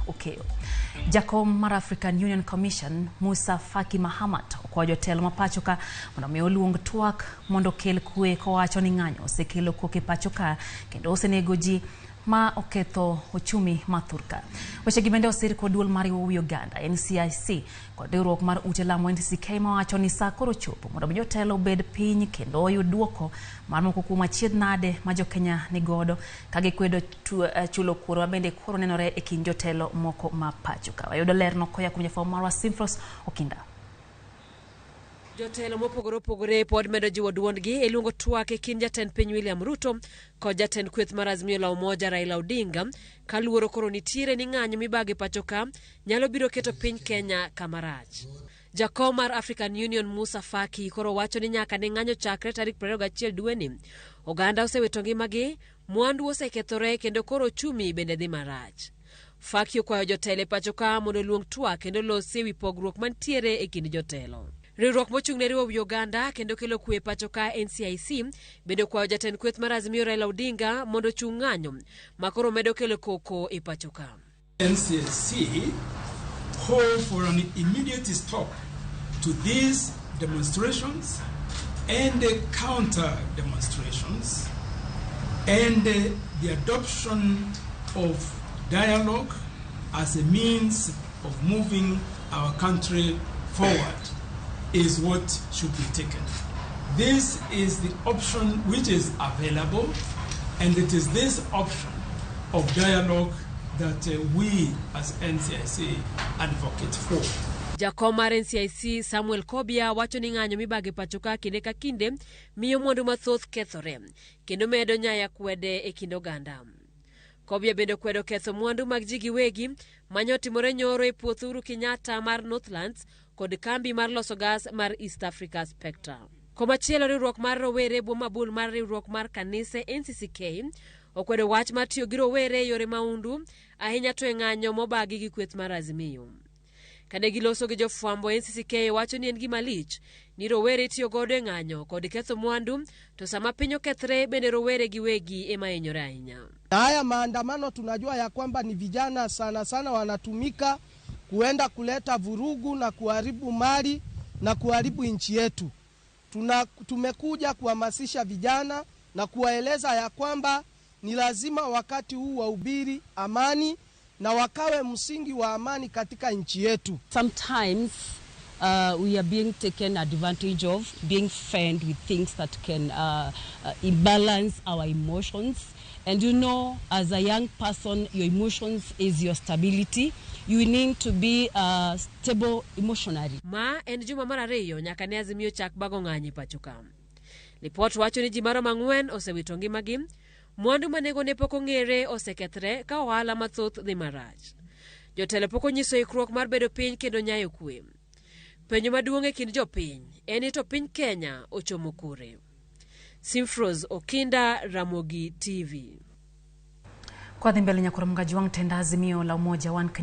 Okeyo. Jakom mar African Union Commission Musa Faki Mahamat okwayo jotelo ma pacho ka mondo mi oluong twak mondo okel kwe, kowacho ni ng'anyo osekelo koko e pacho ka kendo osenego ji ma oketho ochumi ma thurka. Wechegi bende osir kod duol mariwo wi oganda NCIC kod riwruok mar ute lamo NCCK, mawacho ni saa koro chopo mondo mi jotelo obed piny kendo oyud duoko mar moko kuom achiedh nade ma jokenya ni godo ka gikwedo chulo kuoro ma bende koro nenore e kind jotelo moko ma pacho ka. Wayudo lerno koya kuom jafwambo marwa Simfros Okinda. Jotelo mopogore opogore pod medo jiwo duondgi e luongo twak e kind jatend piny William Ruto kod jatend kweth mar Azimio la Umoja Raila Odinga, ka luoro koro nitiere ni ng'anyo mibago e pacho ka nyalo biro keto piny Kenya kama rach. Jakom mar African Union Musa Faki koro wacho ni nyaka ne ng'anyo chakre tarik 21 dweni, oganda osewito ngimagi, mwandu osekethore kendo koro ochumi bende dhi marach. Faki okwayo jotelo e pacho ka mondo oluong twak kendo losi ewi pogruok mantiere e kind jotelo. Riwruok mochung' ne riwo wi oganda kendo kelo kwe e pacho ka NCIC bende okwayo jatend kweth mar Azimio Raila Odinga mondo ochung' ng'anyo ma koro medo kelo koko e pacho ka. NCIC call for an immediate stop to these demonstrations and the counter demonstrations and the adoption of dialogue as a means of moving our country forward is what should be taken. This is the option which is available, and it is this option of dialogue that we as NCIC advocate for. Jakom mar NCIC Samuel Kobia wacho ni ng'anyo mibago e pacho ka kinde ka kinde miyo mwandu mathoth kethore kendo medo nyaya kwede e kind oganda. Kobia bende okwedo ketho mwandu mag ji giwegi manyotimore nyoro e puoth Uhuru Kenyatta mar Northlands kod kambi mar loso gas mar East Africa Spectra. Komachielo, riwruok mar rowere e bwo mabul mar riwruok mar kanise NCCK okwedo wach mar tiyo gi rowere e yore maundu, ahinya to e ng'anyo mobagi gi kweth mar Azimio. Kane giloso gi jofwambo, NCCK wacho ni en gima lich ni rowere itiyo godo e ng'anyo kod ketho mwandu, to sama piny okethre bende rowere giwegi ema hinyore ahinya. Na haya maandamano tunajua ya kwamba ni vijana sana sana wanatumika kuenda kuleta vurugu na kuharibu mali na kuharibu nchi yetu. Tumekuja kuhamasisha vijana na kuwaeleza ya kwamba ni lazima wakati huu wahubiri amani na wakawe msingi wa amani katika nchi yetu. Sometimes we are being taken advantage of, being fed with things that can imbalance our emotions. And as a young person, your emotions is your stability. You need to be stable emotionally. Ma en juma mar ariyo nyaka ne Azimio chak bago ng'anyo e pacho ka. Lipot wacho ni ji maromo 4 osewito ngimagi, mwandu ma nengone pok ong'ere osekethre ka ohala mathoth dhi marach. Jotelo pok onyiso ikruok mar bedo piny kendo nyayo kwe. Penjo maduong' e kind jopiny en ni to piny Kenya ochomo kure? Simfros Okinda, Ramogi TV. Kwa dhi mbele, nyakwar Mgajwang' tend Azimio la Umoja One Kenya.